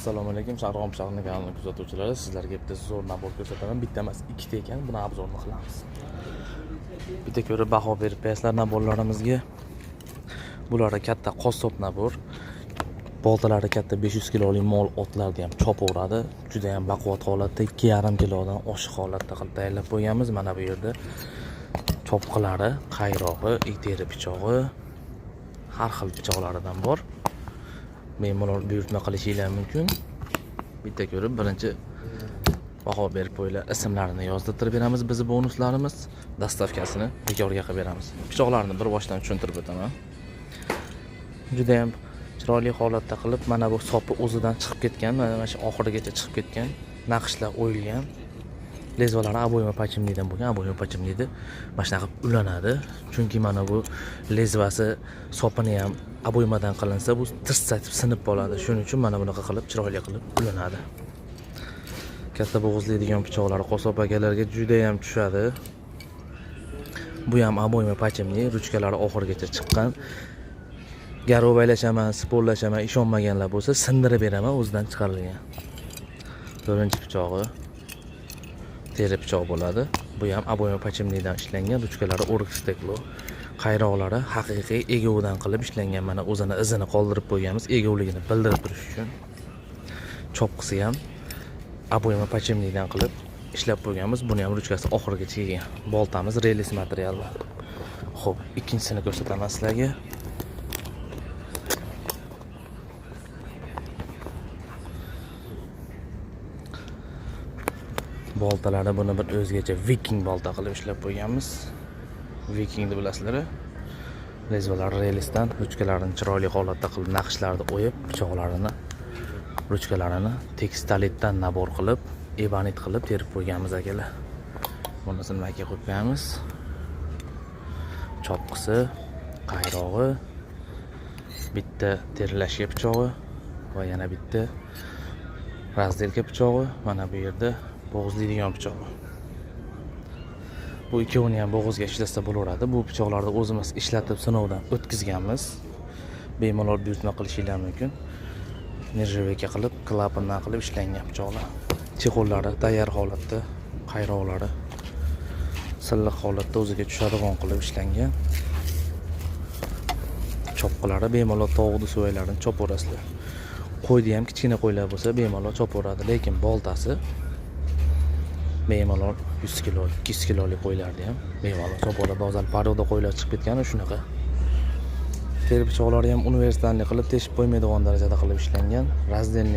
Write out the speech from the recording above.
Assalomu alaykum, Sharg'on pichog'ini kanalini kuzatuvchilari. Sizlarga bitta zo'r набор ko'rsataman. Bitta emas, ikkita ekan. Buni обзор ni qilamiz. Bitta ko'rib baho berib qo'yasizlar набор larimizga. Bulari katta qassob набор. Boltalari katta 500 kilolik mol otlarni ham chopaveradi. Juda ham baquvvat holatda, 2,5 kilodan oshiq holatda qilib tayyorlab qo'yganmiz. Mana bu yerda chopqilari, qayrog'i, teri pichog'i, har xil pichoqlaridan bor. Bemalol buyurtma qilishinglar mumkin. Bitta ko'rib birinchi baho berib qo'yinglar. Ismlarini yozdirib beramiz bizni bonuslarimiz. Доставка sini bekorga qilib beramiz. Pichoqlarni bir boshdan tushuntirib o'taman. Juda ham chiroyli holatda qilib, mana bu sopi o'zidan chiqib ketgan, mana shu oxirigacha chiqib ketgan, naqshlar o'yilgan. Лезвия lari обойма подшипник dan bo'lgan, обойма подшипник ni mana shunaqa qilib ulanadi. Chunki mana bu лезвия si sopini ham обойма dan qilinsa, bu tirsatib sinib qoladi. Shuning uchun mana bunaqa qilib chiroyli qilib ulanadi. Katta bo'g'izlaydigan pichoqlar qassob akalarga juda ham tushadi. Bu ham обойма подшипник, ruchkalari oxirigacha chiqqan. Garovaylashaman, sporlashaman, ishonmaganlar bo'lsa, sindirib beraman, o'zidan chiqarilgan. To'rtinchi pichog'i teri pichoq bo'ladi. Bu ham обойма подшипник dan ishlangan, ruchkalari оргстекло. Qayroqlari haqiqiy egovdan qilib ishlangan. Mana o'zini izini qoldirib qo'yganmiz, egovligini bildirib turish uchun. Chopqisi ham обойма подшипник dan qilib ishlab qo'yganmiz. Buni ham ruchkasi oxirigacha kelgan. Boltamiz рельс materialda. Xo'p, ikkinchisini ko'rsataman sizlarga. Boltalari buni bir o'zgacha viking bolta qilib ishlab qo'yganmiz. Vikingni bilasizlar. Лезвия lari рельс dan, ruchkalarini chiroyli holatda qilib naqshlarni o'yib, pichoqlarini, ruchkalarini tekstolitdan набор qilib, ebonit qilib terib qo'yganmiz akalar. Bunisini nimaga qo'yib qo'yamiz? Chopqisi, qayrog'i, bitta terilashga pichog'i va yana bitta разделка pichog'i, mana bu yerda bo'g'izlaydigan pichog'i. Bu ikkovini ham bo'g'izga ishlatsa bo'laveradi. Bu pichoqlarni o'zimiz ishlatib sinovdan o'tkazganmiz. Bemalol buyurtma qilishinglar mumkin. Нержавейка qilib, klapandan qilib ishlangan pichoqlar. Чехол lari tayyor holatda, qayroqlari silliq holatda o'ziga tushadigan qilib ishlangan. Chopqilari bemalol tovuqni suvaylarini chopaverasizlar. Qo'yni ham kichkina qo'ylar bo'lsa bemalol chopaveradi, lekin boltasi bemalol 100 kilo, 200 kilolik qo'ylarni ham bemalol chopaveradi. Hozir порода qo'ylar chiqib ketgan shunaqa. Teri pichoqlari ham универсальный qilib teshib qo'ymaydigan darajada qilib ishlangan. Раздельный